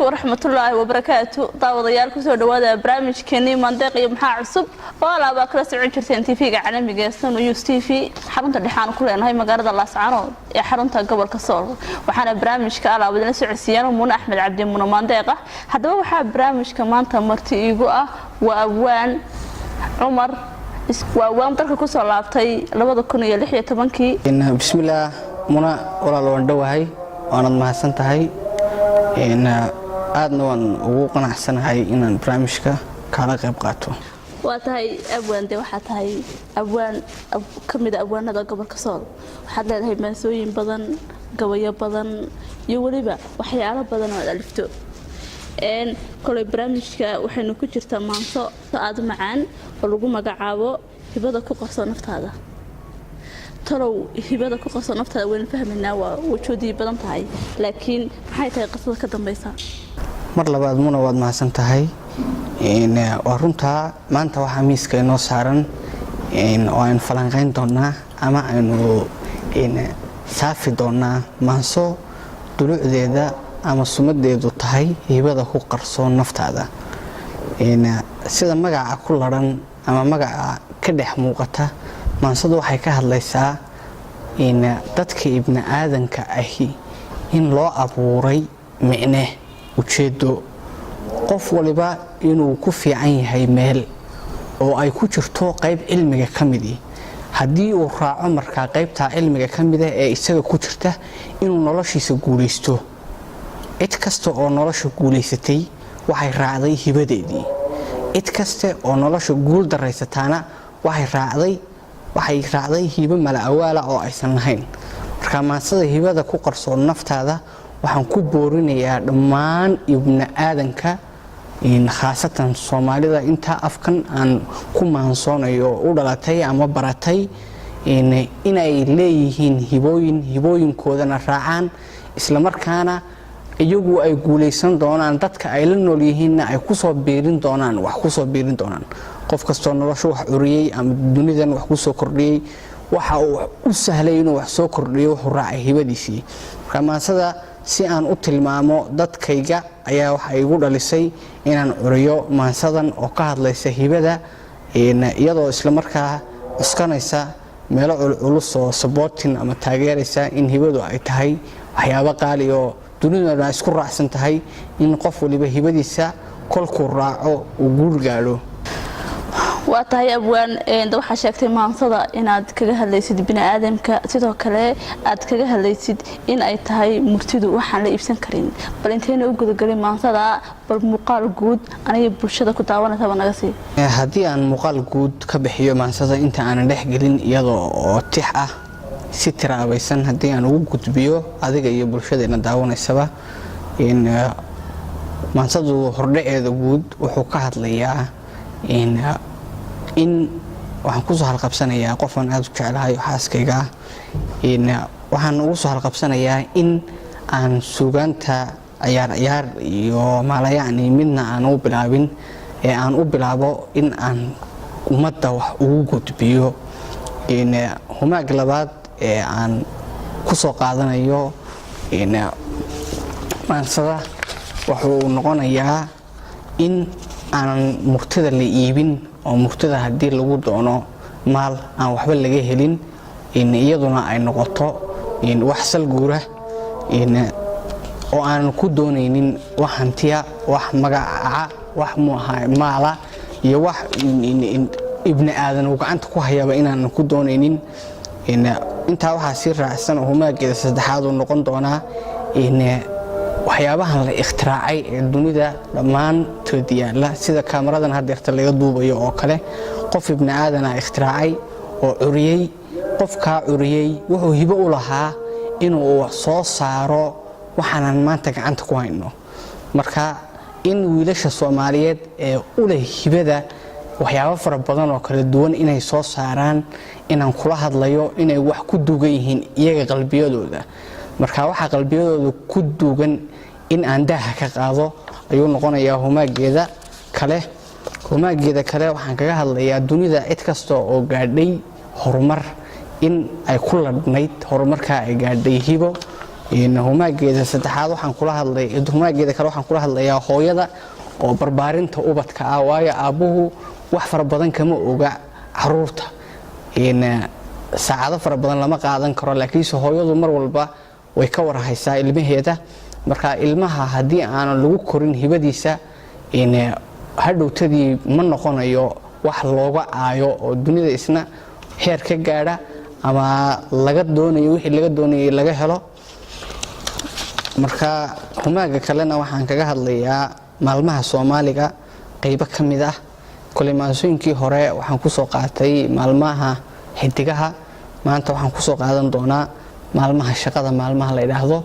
Calaykum waraxmatullaahi wabarakaatu. Daawadayaal, kusoo dhawaada barnaamijkeenii Maandeeq iyo Maxaa Cusub oo alaabaa kala socon jirteen TV-ga caalamiga ee Sonu News TV, xarunta dhexaan ku leenahay magaalada Laascanood ee xarunta gobolka Sool. Waxaana barnaamijka alaab idinla socodsiiyaan Muune Axmed Cabdi, Muune Maandeeq ah. Haddaba waxaa barnaamijka maanta marti iigu ah waa abwaan Cumar, waa abwaan dalka kusoo laabtay 2016-kii. Bismillaah. Muna walaal, waan dhowahay, waanad mahadsan tahay, aadna waan ugu qanacsanahay inaan barnaamijka kaala qayb qaato. Waa tahay abwaan, de waxaa tahay abwaan ka mida abwaanada gobolka Sool. Waxaad leedahay maansooyin badan, gabayo badan iyo weliba waxyaalo badan oo aad alifto. Koley barnaamijka waxaynu ku jirtaa maanso aada macaan oo lagu magacaabo "Hibada ku qarso naftaada". Talow "Hibada ku qarso naftaada" waynu fahmaynaa, waa wajoodii badan tahay, laakiin maxay tahay qisada ka dambaysa? Mar labaad Muna, waad mahadsan tahay. Waa runtaa, maanta waxaa miiska inoo saaran oo aynu falanqayn doonaa ama aynu saafi doonaa maanso dulucdeeda ama sumadeedu tahay "Hibada ku qarsoon naftaada". Sida magaca ku laran ama magaca ka dhex muuqata, maansadu waxay ka hadlaysaa dadka ibni aadanka ahi in loo abuuray micne, ujeedo, qof waliba inuu ku fiican yahay meel oo ay ku jirto qayb cilmiga ka midii. Haddii uu raaco markaa qaybtaa cilmiga ka mida ee isaga ku jirta, inuu noloshiisa guulaysto. Cid kasta oo nolosha guulaysatay waxay raacday hibadeedii. Cid kaste oo nolosha guul daraysataana waxay raacday hibo mala awaala oo aysan lahayn. Marka maansada "Hibada ku qarsoon naftaada" waxaan ku boorinayaa dhammaan ibni aadanka, khaasatan Soomaalida intaa afkan aan ku maansoonayo u dhalatay ama baratay, inay leeyihiin hibooyin, hibooyinkoodana raacaan, islamarkaana iyagu ay guulaysan doonaan, dadka ay la nool yihiinna ay kusoo biirin doonaan, wax kusoo biirin doonaan. Qof kastoo nolosha wax curiyey ama dunidan wax kusoo kordhiyey, waxa uu u sahlay inuu wax soo kordhiyo wuxuu raacay hibadiisii. Marka maansada si aan u tilmaamo dadkayga ayaa waxa igu dhalisay inaan curiyo maansadan oo ka hadlaysa hibada, iyadoo islamarkaa cuskanaysa meelo culculus oo supporting ama taageeraysa in hibadu ay tahay waxyaabo qaali oo duniduna ay isku raacsan tahay, in qof waliba hibadiisa kolkuu raaco uu guul gaadho. Waa tahay abwaan, waxaa sheegtay maansada inaad kaga hadlaysid bini aadamka, sidoo kale aad kaga hadlaysid in ay tahay murtidu waxaan la iibsan karin. Bal intayna u gudagelin maansada, bal muuqaal guud aniga bulshada ku daawanaysaba naga sii. Haddii aan muuqaal guud ka bixiyo maansada inta aanan dhex gelin, iyadoo oo tix ah si tiraabaysan haddii aan ugu gudbiyo adiga iyo bulshadeena daawanaysaba, maansadu hordhaceeda guud wuxuu ka hadlayaa in waxaan kusoo halqabsanayaa qofaan aada u jeclahay oo xaaskayga ah. Waxaan ugu soo halqabsanayaa in aan suugaanta ciyaar ciyaar iyo maalayacni midna aan u bilaabin, ee aan u bilaabo in aan ummadda wax ugu gudbiyo. Humaag labaad ee aan ku soo qaadanayo maansada wuxuu noqonayaa in aanan murtida la iibin, oo murtida haddii lagu doono maal aan waxba laga helin, iyaduna ay noqoto wax salguura oo aanan ku doonaynin wax hantiya, wax magaca, wax muaha maala iyo wax ibni aadan uu gacanta ku hayaba inaanan ku doonaynin. Intaa waxaa sii raacsan oo humaageeda saddexaad uu noqon doonaa waxyaabahan la ikhtiraacay ee dunida dhammaantood yaalla, sida kaamaradan hadeerta laga duubayo oo kale. Qof ibni aadana ikhtiraacay oo curiyey. Qofkaa curiyey wuxuu hibo u lahaa inuu soo saaro waxaanan maanta gacanta ku hayno. Marka in wiilasha Soomaaliyeed ee u leh hibada waxyaabo fara badan oo kala duwan inay soo saaraan, inaan kula hadlayo inay wax ku duugan yihiin iyaga qalbiyadooda. Marka waxaa qalbiyadooda ku duugan in aan daaha ka qaado ayuu noqonayaa humaageeda kale. Humaageeda kale waxaan kaga hadlayaa dunida cid kasta oo gaadhay horumar in ay ku ladhnayd horumarkaa ay gaadhay hibo. Humaageeda saddexaad waxaan kula hadlay, humaageeda kale waxaan kula hadlayaa hooyada oo barbaarinta ubadka ah, waayo aabbuhu wax fara badan kama oga caruurta, saacado fara badan lama qaadan karo, laakiinse hooyadu mar walba way ka warhaysaa ilmaheeda. Marka ilmaha haddii aanan lagu korin hibadiisa, hadhowtadii ma noqonayo wax looga aayo oo dunida isna heer ka gaadha ama laga doonayo wixii laga doonayay laga helo. Marka humaaga kalena waxaan kaga hadlayaa maalmaha Soomaaliga qaybo ka mid ah. Koley maansooyinkii hore waxaan kusoo qaatay maalmaha xidigaha, maanta waxaan kusoo qaadan doonaa maalmaha shaqada, maalmaha la idhaahdo,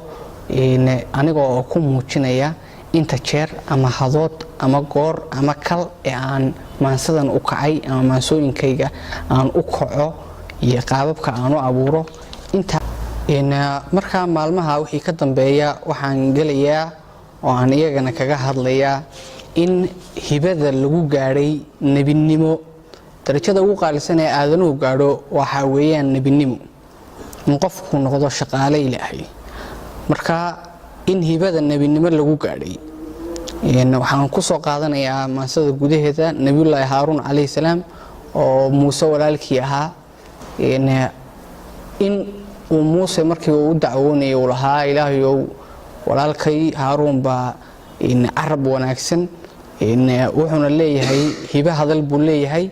aniga oo ku muujinaya inta jeer ama hadood ama goor ama kal ee aan maansadan u kacay ama maansooyinkayga aan u kaco iyo qaababka aan u abuuro inta. Markaa maalmaha wixii ka dambeeya waxaan gelayaa oo aan iyagana kaga hadlayaa in hibada lagu gaadhay nebinimo. Darajada ugu qaalisan ee aadanuhu gaadho waxaa weeyaan nebinimo, in qofku noqdo shaqaale Ilaahay. Marka in hibada nebinimo lagu gaadhay waxaan kusoo qaadanayaa maansada gudaheeda Nebiyullaahi Haaruun calayhi salaam oo Muuse walaalkii ahaa, in uu Muuse markii uu u dacwoonayay uu lahaa: "Ilaahayow, walaalkay Haaruun baa carab wanaagsan, wuxuuna leeyahay hibe hadal buu leeyahay.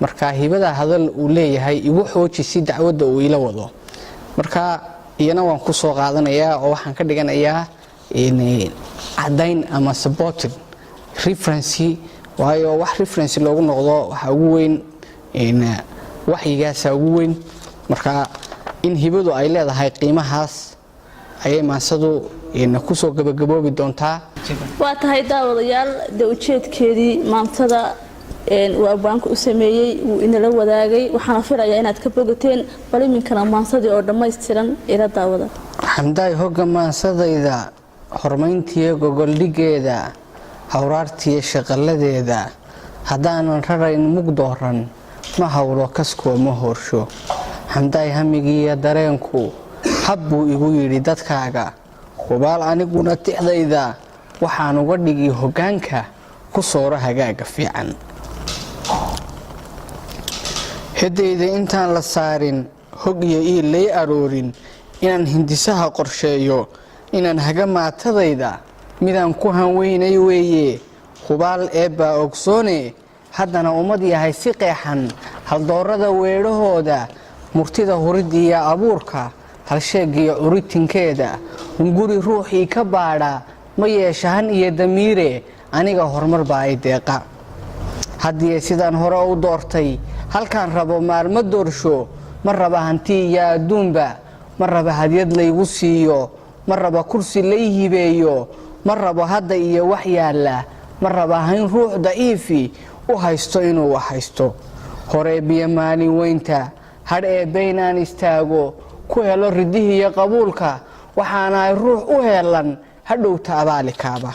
Marka hibada hadal uu leeyahay igu xooji si dacwadda uu ila wado." Marka iyana waan ku soo qaadanayaa oo waxaan ka dhiganayaa caddayn ama supporting reference, waayo wax reference loogu noqdo waxaa ugu weyn waxyigaasa ugu weyn. Marka in hibadu ay leedahay qiimahaas ayay maansadu kusoo gabagaboobi doontaa. Waa tahay, daawadayaal. Dee ujeedkeedii maantada uu abwaanka u sameeyey wuu inala wadaagay, waxaana filayaa inaad ka bogateen. Bal iminkana maansadii oo dhammaystiran ila daawada. Xamdaay, hogga maansadayda hormayntiyo gogoldhigeeda, hawraartiyo shaqalladeeda, haddaanan rarayn mugdooran, ma howlo kaskoo ma hoorsho. Xamdaay, hamigiiyo dareenku hab buu igu yidhi dadkaaga, hubaal aniguna tixdayda waxaan uga dhigi hoggaanka ku sooro hagaaga fiican. Hedayda intaan la saarin hog iyo iil lay aroorin, inaan hindisaha qorsheeyo, inaan haga maatadayda, midaan ku hanweynay weeye, hubaal eebbaa ogsoone. Haddana ummad yahay si qeexan haldoorada weedhahooda, murtida huridiiyo abuurka, halsheegiyo curitinkeeda, hunguri ruuxii ka baadha ma yeesha han iyo damiire. Aniga horumar baa ay deeqa. Haddii sidaan hore u doortay halkaan rabo maalmo doorsho, ma raba hanti iyo adduunba, ma raba hadyad laygu siiyo, ma raba kursi lay hibeeyo, ma rabo hadda iyo wax yaalla, ma raba hayn ruux daciifi u haysto inuu wax haysto. Horee biyo maalin weynta hadh eebbe inaan istaago ku helo ridihii iyo qabuulka, waxaanahay ruux u heelan hadhowta abaalikaaba.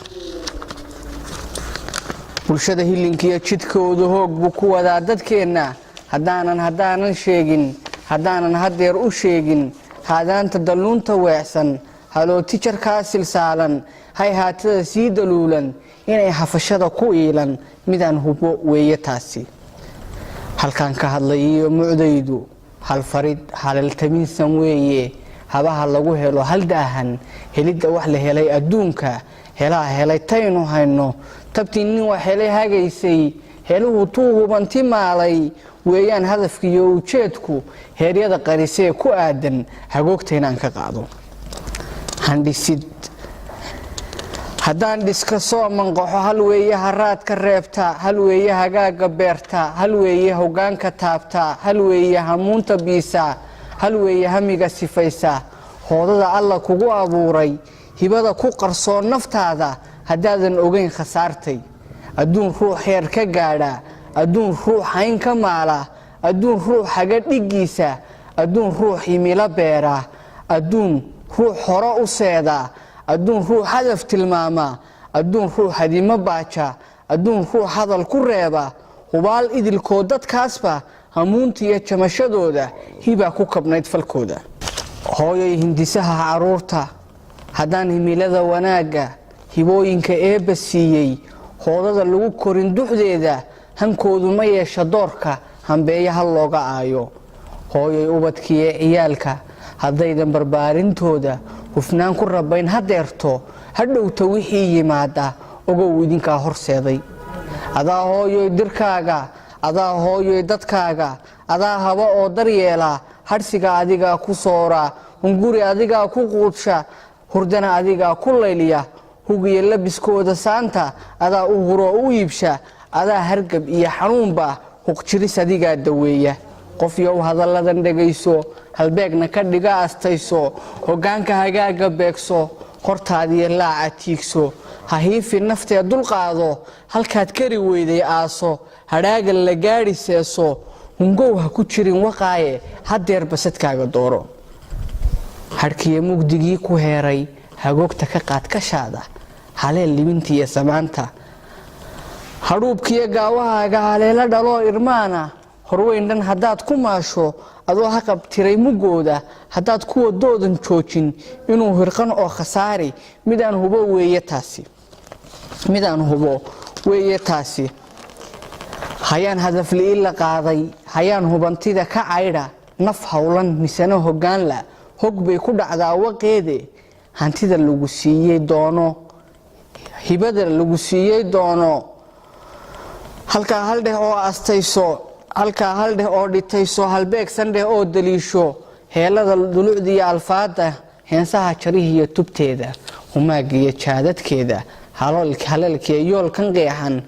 Bulshada hilinkiiyo jidkoodu hoog buu ku wadaa dadkeenna. Haddaanan sheegin, haddaanan haddeer u sheegin, haadaanta dalluunta weecsan, halooti jarkaa silsaalan, hay haatada sii daluulan, inay hafashada ku iilan, midaan hubo weeye taasi. Halkaan ka hadlay iyo mucdaydu halfarid halaltaminsan weeye, habaha lagu helo hal daahan, helidda wax la helay adduunka, helaha helay taynu hayno, tabtii nin wax helay hagaysay, heluhu tuu hubanti maalay weeyaan. Hadafkiiyo ujeedku heeryada qarisee ku aadan hagoogta inaan ka qaado handhisid. Haddaan dhiska soo manqaxo, hal weeye haraadka reebta, hal weeye hagaaga beerta, hal weeye hogaanka taabta, hal weeye hamuunta biisa, hal weeye hamiga sifaysa, hoodada Alla kugu abuuray, hibada ku qarsoon naftaada haddaadan ogeyn khasaartay. Adduun ruux heer ka gaadha, adduun ruux hayn ka maala, adduun ruux haga dhiggiisa, adduun ruux himilo beera, adduun ruux hore u seeda, adduun ruux hadaf tilmaama, adduun ruux hadimo baaja, adduun ruux hadal ku reeba, hubaal idilkood dadkaasba hamuunta iyo jamashadooda hibaa ku kabnayd falkooda. Hooyay, hindisaha caruurta. Haddaan himilada wanaagga hibooyinka Eebba siiyey hoodada lagu korin duxdeeda, hankoodu ma yeesha doorka hambeeya hal looga aayo. Hooyay, ubadkiiyo ciyaalka haddaydan barbaarintooda hufnaan ku rabayn hadeerto, hadhowta wixii yimaada ogow idinkaa horseeday. Adaa hooyoy dirkaaga, adaa hooyoy dadkaaga, adaa haba oo daryeela, hadhsiga adigaa ku soora, hunguri adigaa ku quudsha, hurdana adigaa ku layliya, hugiyo labiskooda saanta adaa u huroo u iibsha, adaa hargab iyo xanuunba huqjiris adigaa daweeya. Qof yow hadalladan dhegayso, halbeegna ka dhiga astayso, hoggaanka hagaaga beegso, hortaadiyo laaca tiigso, ha hiifi naftee dulqaado, halkaad kari weyday aaso, hadhaaga la gaadhi seeso, hungow ha ku jirin waqaaye, hadeer basadkaaga dooro. Hadhkiyo mugdigii ku heeray hagoogta ka qaad kashaada, haleel libintiiyo samaanta, hadhuubkiyo gaawahaaga haleelo dhaloo irmaana, horweyn dhan haddaad ku maasho, adoo ha qabtiray mugooda, haddaad kuwa doodan joojin inuu hirqan oo khasaari, midaan hubo weeye taasi, midaan hubo weeye taasi. Hayaan hadafli'i la qaaday, hayaan hubantida ka caydha, naf howlan misena hoggaanla hog bay ku dhacdaa waqeede. Hantida lagu siiyey doono, hibada lagu siiyey doono, halkaa haldheh oo astayso, halkaa haldheh oo dhitayso, halbeeg sandheh oo daliisho, heelada dulucdiiyo alfaada, heensaha jarihiiyo tubteeda, humaagiyo jaadadkeeda, haleelkiiyo yoolkan qeexan,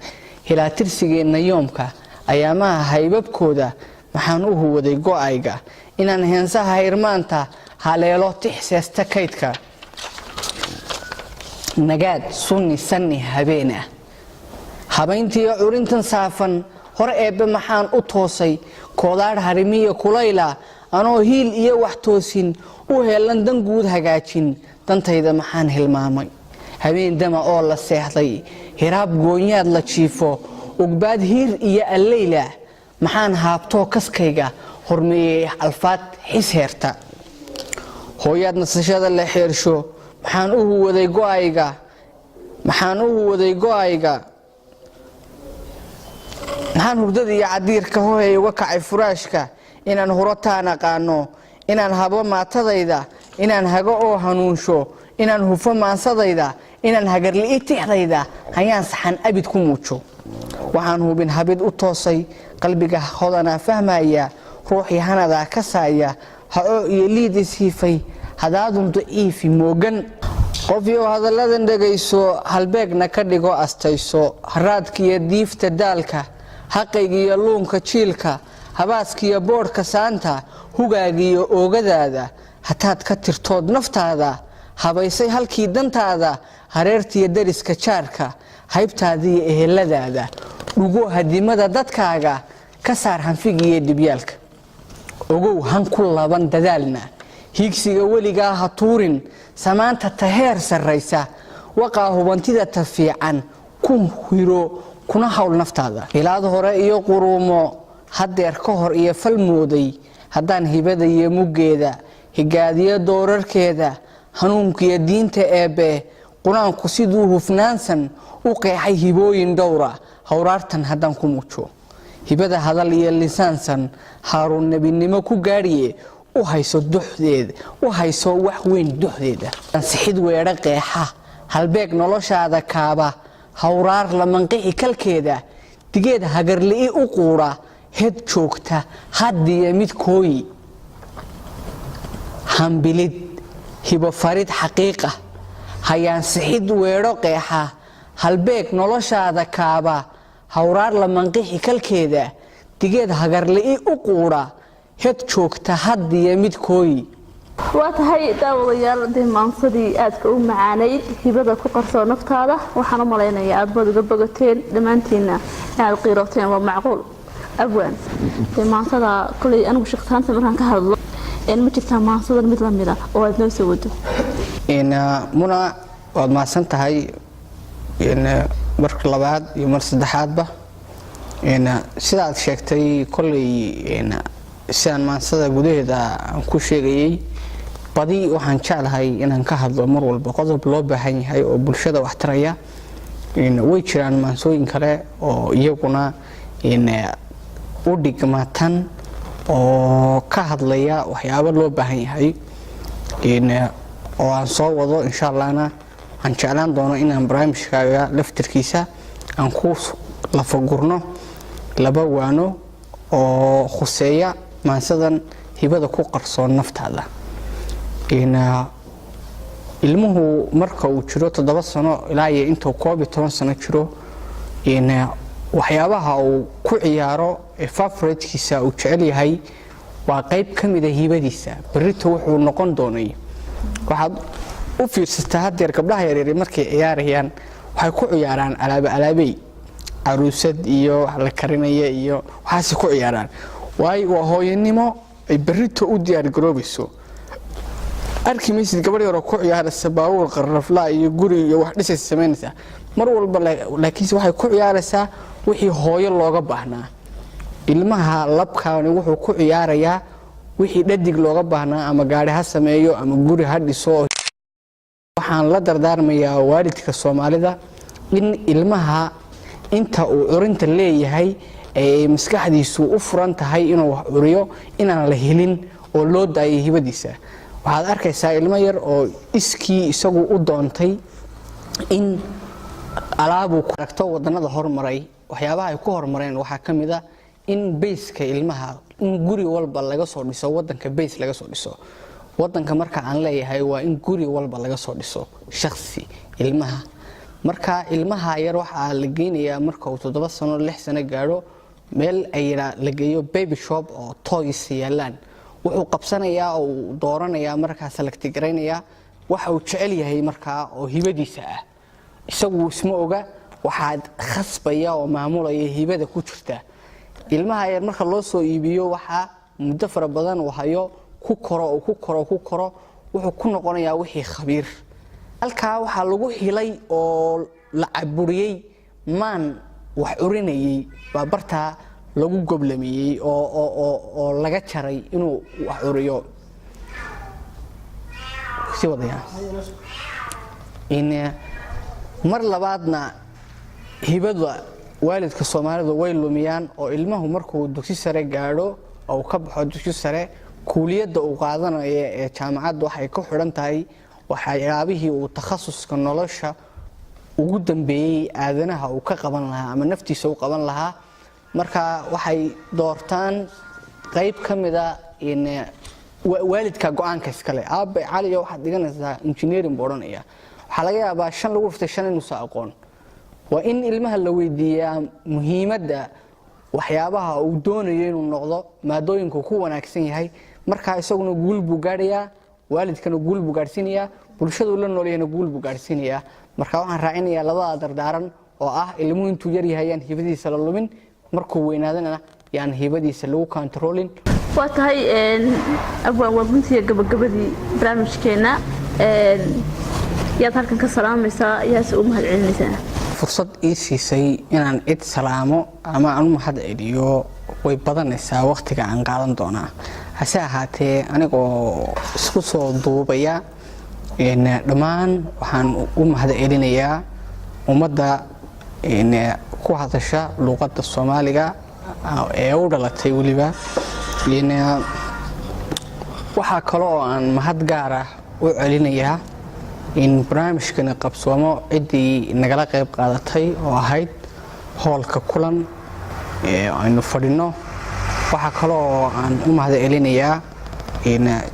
hilaatirsigeenna yoomka, ayaamaha haybabkooda, maxaan u huwaday go'ayga inaan heensaha irmaanta haleelo tixseesta kaydka nagaad sunni sanni habeen ah, habayntiiyo curintan saafan hor Eebbe maxaan u toosay, koodaadh harimiyo kulayla anoo hiil iyo wax toosin u heelan, dan guud hagaajin dantayda maxaan hilmaamay, habeen dama oo la seexday, hiraab goonyaad la jiifo, ugbaad hiir iyo alleyla, maxaan haabtoo kaskayga hormeeyey alfaad xis heerta. Hooyaad nasashada la xeersho, maxaan u huwaday go'ayga, maxaan u huwaday go'ayga, maxaan hurdada iyo cadiirka hohay uga kacay furaashka, inaan hurotaan aqaano, inaan habo maatadayda, inaan hago oo hanuunsho, inaan hufo maansadayda, inaan hagarli'i tixdayda, hayaan saxan abid ku muujo. Waxaan hubin habid u toosay, qalbiga hodanaa fahmaya, ruuxii hanadaa kasaaya, ha-oo iyo liid ishiifay, hadaadun daciifi moogan. Qofyow hadalladan dhegayso, halbeegna ka dhigo astayso, haraadkiiyo diifta daalka, haqaygiiyo luunka jiilka, habaaskiiyo boodhka saanta, hugaagiiyo oogadaada, hataad ka tirtood naftaada habaysay halkii dantaada, hareertiiyo dariska jaarka, haybtaadiiyo eheladaada, dhugo hadimada dadkaaga, ka saar hanfigiiyo dhibyaalka. Ogow han ku laban dadaalna, hiigsiga weligaa ha tuurin, samaanta ta heer sarraysa, waqaa hubantida ta fiican ku hiro, kuna hawl naftaada. Ilaad hore iyo quruumo haddeer ka hor iyo fal mooday, haddaan hibada iyo muggeeda, higaadiyo doorarkeeda, hanuunkiyo diinta Eebbe, Qur-aanku siduu hufnaansan u qeexay hibooyin dhowra, hawraartan haddaan ku muujo, hibada hadal iyo lisaansan, Haaruun nebinimo ku gaadhiye, u hayso duxdeeda, u hayso wax weyn duxdeeda. Ansixid weedho qeexa, halbeeg noloshaada kaaba, hawraar la manqixi kalkeeda, digeed hagarli'i u quudha, heed joogta haddiya mid kooyi, hambilid hibofarid xaqiiqa, hayaansixid weedho qeexa, halbeeg noloshaada kaaba, hawraar la manqixi kalkeeda, digeed hagarli'i u quudha, heed joogta haddiya mid kooyi. Waa tahay daawadayaal, dee maansadii aadka u macaanayd, hibada ku qarsoo naftaada, waxaan u malaynayaa aad baad uga bogateen dhammaantiinna, inaad qiiroteen waa macquul. Abwaan, dee maansada koley anigu shaqtaanta markaan ka hadlo, ma jirtaa maansadan mid lamida oo aad noo soo wado? Muna, waad mahadsan tahay marka labaad iyo mar saddexaadba. Sidaad sheegtay, kolley sidaan maansada gudaheeda aan ku sheegayay. Badi waxaan jeclahay inaan ka hadlo mar walba qodob loo baahan yahay oo bulshada wax taraya. Way jiraan maansooyin kale oo iyaguna u dhigmatan oo ka hadlaya waxyaabo loo baahan yahay oo aan soo wado, insha Allahna aan jeclaan doono inaan barnaamijkaaga laftirkiisa aan ku lafagurno laba waano oo khuseeya maansadan hibada ku qarsoon naftaada. Ilmuhu marka uu jiro 7 sano ilaa iyo intuu 11 sano jiro, waxyaabaha uu ku ciyaaro ee favoritekiisa uu jecel yahay waa qayb ka mida hibadiisa berrito wuxuu noqon doonay. Waxaad u fiirsataa haddeer gabdhaha yaryar markay ciyaarayaan, waxay ku ciyaaraan alaaba, alaabey caruusad iyo wax la karinaya iyo waxaasay ku ciyaaraan, waayo waa hooyanimo ay berrito u diyaargaroobayso. Arki maysid gabadh yaroo ku ciyaaraysa baabuur qarraflaa iyo guri iyo wax dhisaysa samaynaysa mar walba, laakiinse waxay ku ciyaaraysaa wixii hooyo looga baahnaa. Ilmaha labkaani wuxuu ku ciyaarayaa wixii dhadig looga baahnaa, ama gaari ha sameeyo ama guri ha dhiso. Waxaan la dardaarmayaa waalidka Soomaalida in ilmaha inta uu curinta leeyahay ee maskaxdiisu u furan tahay inuu wax curiyo inaan la helin oo loo daayay hibadiisa. Waxaad arkaysaa ilmo yar oo iskii isagu u doontay in alaabuu ku aragto. Wadanada hormaray waxyaabaha ay ku hormareen waxaa ka mid a in baseka ilmaha in guri walba laga soo dhiso, wadanka base laga soo dhiso. Wadanka marka aan leeyahay waa in guri walba laga soo dhiso shaksi ilmaha. Marka ilmaha yar waxaa la geynayaa marka uu 7 sano, 6 sano gaadho, meel ay la geeyo baby shop oo toys yaalaan. Wuxuu qabsanayaa oo uu dooranayaa, markaa select garaynayaa waxa uu jecel yahay markaa oo hibadiisa ah. Isagu isma oga, waxaad khasbaya oo maamulaya hibada ku jirta. Ilmaha yar marka loo soo iibiyo, waxaa muddo fara badan uu hayo, ku koro oo ku koro, ku koro, wuxuu ku noqonayaa wixii khabiir. Halkaa waxaa lagu hilay oo la caburiyey maan wax curinayey baa bartaa lagu goblamiyey oo laga jaray inuu wax curiyo. Sii wadaya in mar labaadna hibada waalidka Soomaalidu way lumiyaan, oo ilmuhu markuu dugsi sare gaadho oo uu ka baxo dugsi sare, kuuliyadda uu qaadanayo ee jaamacadda waxay ku xidhan tahay waxyaabihii uu takhasuska nolosha ugu dambeeyey aadanaha uu ka qaban lahaa ama naftiisa u qaban lahaa. Marka waxay doortaan qayb ka mida waalidka go-aanka iskale. "Aabe Caliyo, waxaad dhiganaysaa engineering," buu odhanaya. Waxaa laga yaabaa shan lagu dhuftay shan inuusan aqoon. Waa in ilmaha la weydiiyaa muhiimadda waxyaabaha uu doonayo inuu noqdo, maadooyinku ku wanaagsan yahay. Markaa isaguna guul buu gaadhayaa, waalidkana guul buu gaadhsiinayaa, bulshadu la noolyahana guul buu gaadhsiinayaa. Marka waxaan raacinayaa labada dardaaran oo ah: ilmuhu intuu yar yahay yaan hibadiisa la lumin, markuu weynaadana yaan hibadiisa lagu controlin. Waa tahay abwaan, waa guntiga gabagabadii barnaamijkeenna. Yaad halkan ka salaamaysaa, yaase u mahad celinaysaa? Fursad ii siisay inaan cid salaamo ama aan u mahad celiyo way badanaysaa wakhtiga aan qaadan doonaa. Hase ahaatee, anigoo isku soo duubaya dhammaan, waxaan u mahad celinayaa ummadda ku hadasha luuqadda Soomaaliga ee u dhalatay weliba. Waxaa kale oo aan mahad gaar ah u celinayaa in barnaamijkani qabsoomo ciddii nagala qayb qaadatay oo ahayd hoolka Kulan ee aynu fadhino. Waxaa kale oo aan u mahad celinayaa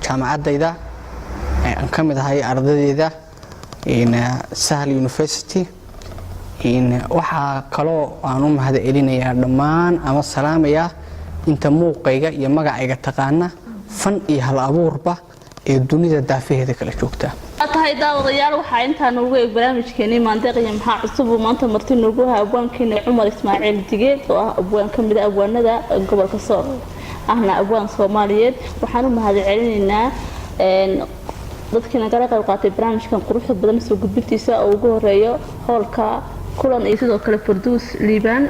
jaamacaddayda aan ka mid ahay ardaydeeda, Sahal University. Waxaa kaloo aan u mahad celinayaa dhammaan ama salaamayaa inta muuqayga iyo magacayga taqaana, fan iyo hal abuurba, ee dunida daafaheeda kala joogta. Waa tahay daawadayaal, waxaa intaa noogu eeg barnaamijkeenii Maandeeq iyo Maxaa Cusub uu maanta marti noogu ahaa abwaankeena Cumar Ismaaciil Digeed, oo ah abwaan ka mid a abwaanada gobolka Sool, ahna abwaan Soomaaliyeed. Waxaan u mahad celinaynaa dadkii nagala qayb qaatay barnaamijkan quruxda badan soo gudbintiisa, oo ugu horeeyo hoolka Kulan iyo sidoo kale Farduus Liibaan.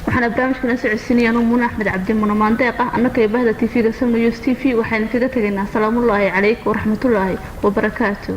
Waxaana barnaamijkana socodsiinaya anuu Muune Axmed Cabdi Muna Maandeeq ah. Annaka iyo bahda TV-ga Sam News TV waxaynu kaga tegaynaa salaamullaahi calaykum waraxmatullaahi wabarakaatu.